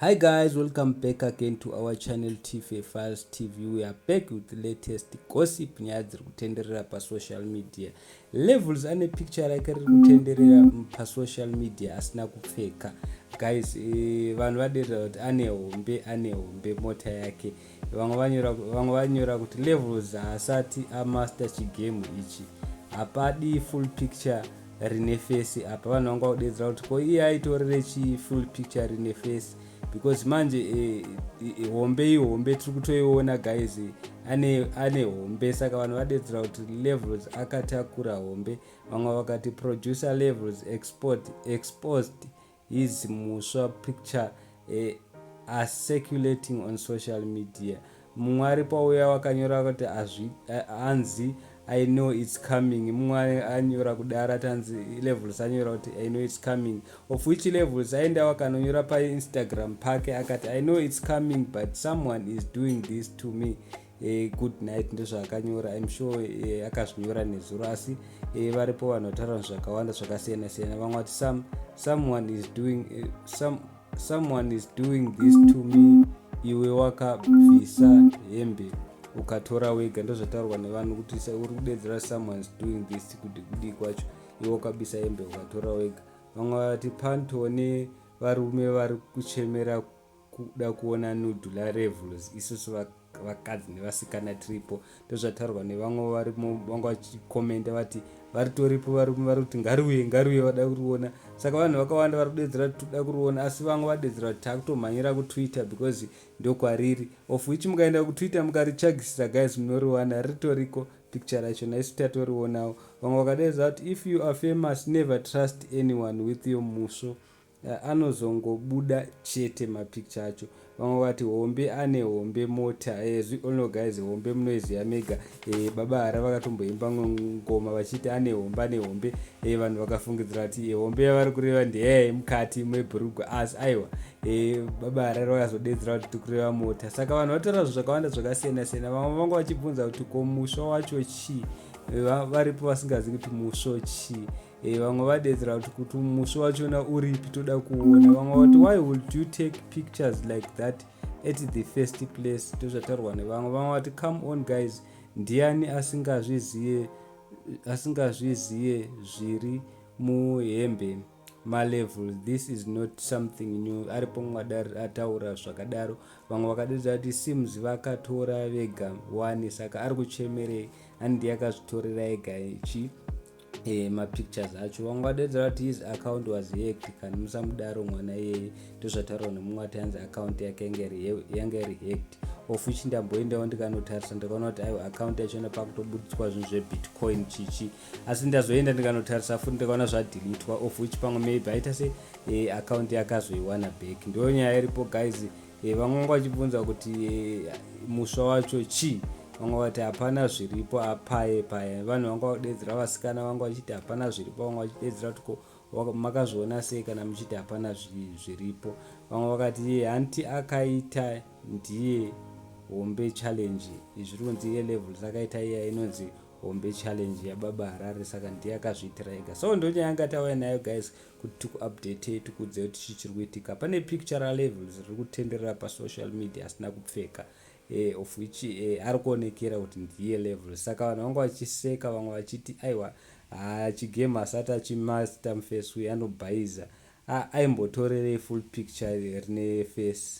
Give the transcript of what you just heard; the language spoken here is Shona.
Hi guys, welcome back again to our channel, TFA Files TV. We are back with the latest gossip, nyaya dziri kutenderera pasocial media. Levels ane picture rake riri kutenderera pasocial media asina kupfeka. Guys, vanhu vaderera kuti ane hombe, ane hombe mota yake. Vamwe vanyora kuti Levels haasati amaster chigame ichi, hapadi full picture rine face apa. Vanhu vanga kudedzera kuti ko iye aitorere chi full picture rine face? Because manje hombe ihombe, tiri kutoiona guys, ane hombe. Saka vanhu vadedzera kuti Levels akatakura hombe. Vamwe vakati producer Levels exposed his muswa picture are circulating on social media. Mumwe aripo uya wakanyora kuti hanzi, "I know it's coming." Mumwe anyora kudaro ati hanzi Levels anyora kuti, "I know it's coming," of which Levels aenda wakanonyora paInstagram pake akati, "I know it's coming, but someone is doing this to me. Good night." Ndozvaakanyora. I'm sure akazvinyora nezuro, asi varipo vanhu vataura zvakawanda zvakasiyana siyana. Vamwe vati someone is doing this to me. Iwe wakabvisa hembe ukatora wega. Ndozvataurwa nevanhu kuti uri kudedzera someone is doing this kuti kudii kwacho, iwe wakabisa hembe ukatora wega. Vamwe vati pantone varume vari kuchemera kuda kuona nude raLevels, isusu vakadzi nevasikana tiripo. Ndozvataurwa nevamwe varimo vanga vachikomenda, vati varitoripo varume vari kuti ngariuye, ngariuye, vada kuriona. Saka vanhu vakawanda vari kudedzera kuti toda kuriona, asi vamwe vadedzera kuti takutomhanyira kuTwitter because ndokwariri, of which mukaenda kuTwitter mukaritsvagisisa guys, munoriwana, ritoriko picture racho, naisu tatorionawo. Vamwe vakadedza kuti if you are famous, never trust anyone with your musvo, anozongobuda chete mapicture acho. Vamwe vati hombe, ane hombe mota. Ono guys, hombe munoiziva mega. Baba Hara vakatomboimba ngoma vachiti ane hombe, ane hombe. Vanhu vakafungidzira kuti hombe yavari kureva ndeyai mukati mebhurugwa, asi aiwa, Baba Harare vakazodedzera kuti tikureva mota. Saka vanhu vataura zvo zvakawanda zvakasiyana siyana. Vamwe vanga vachibvunza kuti ko musvo wacho chii? Varipo vasingazivi kuti musvo chii. Vamwe vadedzera kuti musvo wachona uripi, toda kuona. Vamwe vati, "Why would you take pictures like that at the first place?" Ndozvataurwa nevamwe. Vamwe vati, "Come on guys, ndiani asingazviziye zviri muhembe malevel? This is not something new." Aripo mumwe ataura zvakadaro. Vamwe vakadedza kuti sims vakatora vega one, saka ari kuchemerei? Handi akazvitorera ega chi mapictures acho? Vamwe vadedzera kuti his account was hacked, kana musamudaro mwana iyeye. Ndozvataurwa nemumwe ati hanzi account yake yanga iri hacked, of which ndamboendawo ndikanotarisa, ndikaona kuti aiwa, account yachona pakutoburitswa zvinhu zvebitcoin chichi, asi ndazoenda ndikanotarisa futi, ndikaona zvadeletwa, of which pamwe maybe aita se account yakazoiwana back. Ndo nyaya iripo guys. Vamwe vanga vachibvunza kuti musva wacho chii. Vamwe vati hapana zviripo apaye paya. Vanhu vanga vadedzera, vasikana vanga vachiti hapana zviripo, vamwe vachidedzera kuti ko makazviona sei kana muchiti hapana zviripo? Vamwe vakati hanti akaita ndiye hombe challenge. Zviri kunzi iye Levels akaita iya inonzi hombe challenge yaBaba Harare, saka ndiye akazviitira ega. So ndonyaya yanga tauya nayo guys, kuti tikuupdate, tikudze kuti chii chiri kuitika. Pane picture raLevels riri kutenderera pasocial media asina kupfeka, of which ari kuonekera kuti ndiye Level. Saka vanhu vanga vachiseka, vamwe vachiti aiwa, chigame asati achimaster, mufesi uyu anobhaiza, aimbotorerei full picture rine face?